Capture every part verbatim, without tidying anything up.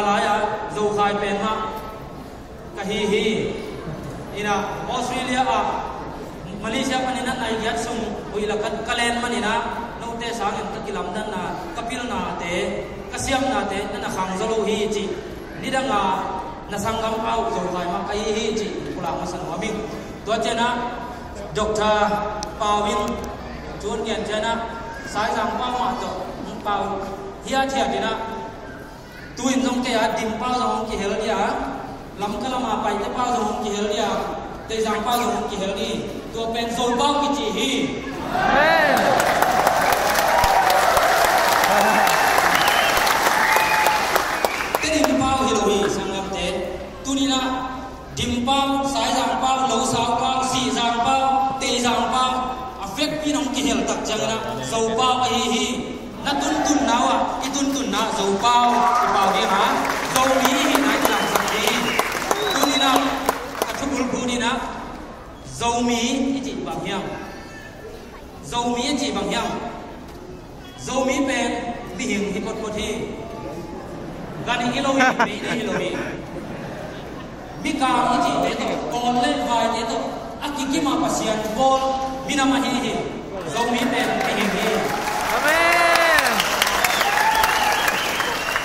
lai-a Zokhai pen mah ka hi hi. Inah Australia ah Malaysia panin a nai giat sung huih la ka, ka len maninah note sangin ka kilamdanna, ka pilnate, ka siamnate na na khangzaw lo hi cih, nidanga na sanggam pau Zokhai mah ka hi hi cih pulak masa nuam ing. Tua cianah Doctor Pau in tun ngian cianah Saizang pau mah tawh hong pau hiathiat inah, tu-in zong kei a Dim pau zong hong kihel dia, Lamka lama Paite pau zong hong kihel dia, Teizang pau zong hong kihel ni. Tua pen Zo pau kici hi. Amen. Tedim pau hi lo hi, sanggamte. Tuninah Dim pau, Saizang pau, Losau pau, Sihzang pau, Teizang pau, a vekpi in hong kihel tak cianginah Zo pau ahi hi. Na tuntunna uh ah i tuntunna Zo pau i pau ding a, Zomi i hihna i kilangsak ding hi. Tuninah a thubulphu ninah Zomi i cih bang hiam? Zomi i cih bang hiam? Zomi pen mihing hi photphot hi. Ganhing hi lo hi, meidei hi lo hi. Mikang i cihte tawh, Kawl le Vaite tawh a kikim a Pasian bawl minam ahi hi. Zomi pen mihing hi. Amen.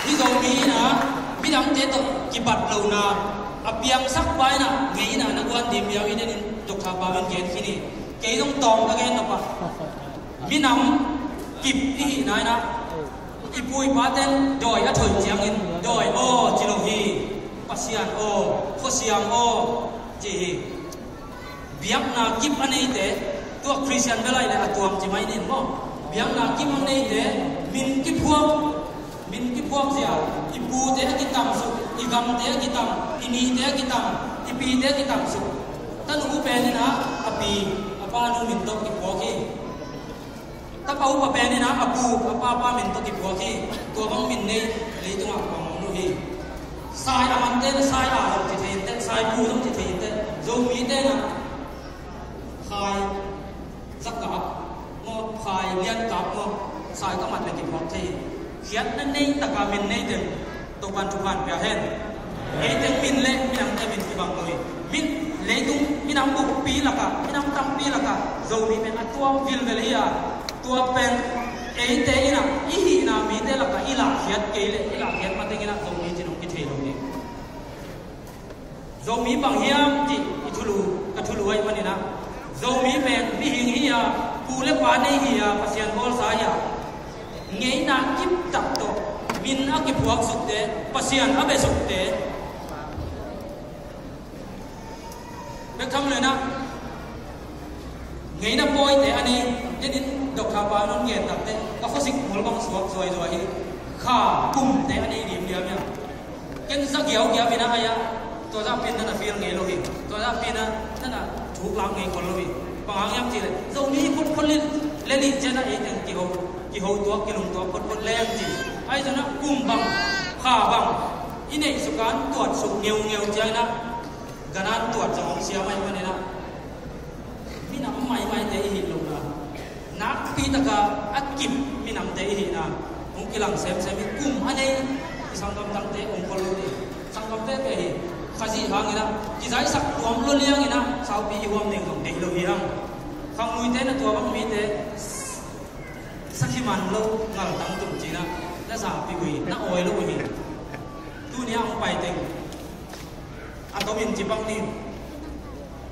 Hih Zomi inah midangte tawh kibat lohna a piangsak pa inah ngei inah na guan dim biau i denin Doctor Pau in gen khin hi. Kei zong tawng ka gen nop ah, minam kip i hihna inah i pu i paten dawi a thoih ciangin dawi aw ci lo hi. Pasian aw, khuasiam aw ci hi. Biakna kip a neite, tua Khristian bel ahih leh a tuam ci mai ning maw? Biakna kip a neite min kiphuak, min kiphuak zia, i pute a kitamsuk, i gamte a kitam, i nite a kitam, i pite a kitamsuk. Tanu pen inah a pi a pa nu min tawh kiphuak hi. Tapa upa pen inah a pu a papa min tawh kiphuak hi. Tua bang min nei leitungah kuamah om lo hi. Sai a mante na Sai a zong ci thei inteh, Sai pu zong ci thei inteh. Zomite na Khai Zakap maw, Khai Liankap maw, Sai ka mat le kiphuak thei hi. Khiatna nei taka min nei teng Topa'n thupha pia hen. Ei teng min le minamte min kibang lo hi. Min, leitung minam bukpi lakah, minam tampi lakah Zomi pen a tuam vilvel hi a, tua pen eite inah i hihna mite lakah i lahkhiat kei leh i lahkhiat mateng inah Zomi ci-in hong kithei lo hi. Zomi bang hiam cih i thulu, ka thulu ahih maninah Zomi pen mihing hi a, pu le pa nei hi a, Pasian bawlsa hi a, ngeina kiptak tawh min a kiphuaksukte, Pasian a besukte bek tham lo inah ngeina pawite a nei. Denin Doctor Pau in hong gen takteh ka khuasik mul bang suak zuaizuai hi. Kha kumte a nei diamdiam hi a. Ken za giaugiau inah ai-ah, tua zah pi-in na na feel ngei lo hi. Tua zah pi-in na na na thuklak ngei khol lo hi. Bang hang hiam cih leh Zomi photphot leh leh lih ciangin ei teng kiho, kiho tuak, kilung tuak photphot leng ci. Ahi zongin ah kum bang, kha bang i neih suk a, tuat suk ngeungeu ciangin ah, gan-a tuat zong hong siam ahih manin ah, minam maimaite i hih loh a, nakpi taka a kip minamte i hihna hong kilang semsem hi. Kum a nei i sanggam dangte om khol lo ding. Sanggam veve hi. Khazih hangin ah kizaisak tuam lua liangin ah saupi i huam ding zong deih lo hi hang. Khangluite na tua bang mite sakhi man lo, ngaltang tum ci-in ah na zapi uh hi, na awi lo uh hi. Tuni a hong pai teng a tomin ci pak ni.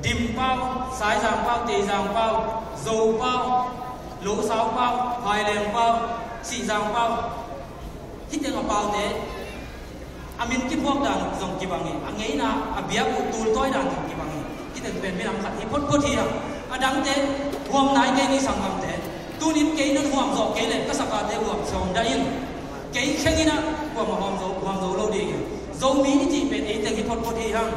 Dim pau, Saizang pau, Teizang pau, Zo pau, Losau pau, Phaileng pau, Sihzang pau. Hih teng a paute a min kiphuak dan zong kibang hi. A ngeina, a biak uh tultawi dan zong kibang hi. Hih teng pen minam khat hi photphot hi a. A dangte huam nai kei ni sanggamte. Tunin kei nong huam zawh kei leh ka sapate huam sawm dah in. Kei kheng in ah kuamah huam zo, huam zo lo ding hi. Zomi i cih pen ei teng hi photphot hi hang.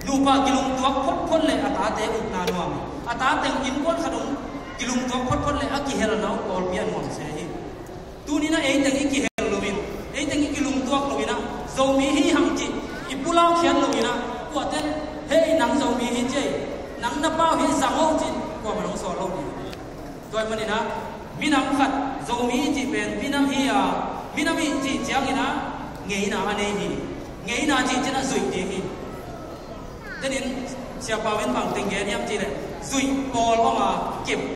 Nupa kilungtuak photphot leh a tate ukna nuam hi. A ta teng innkuan khat hong kilungtuak photphot leh a kihelna uh pawlpi a nuam se hi. Tuni-in ah ei teng i kihel loin, ei teng i kilungtuak loin ah Zomi hi hang cih i pulak khiat loin ah, kuate in, "Hei, nang Zomi hi ci ei, nang na pau hi zang o," ci-in kuamah hong sawl lo ding. Tua ahih manin ah minam khat Zomi i cih pen minam hi a, minam i cih ciangin ah Ngeina a nei hi. Ngeina cih cih a zuih ding hi. Tenin siapa in bang teng gen hiam cih leh, zuih pawl om a, kep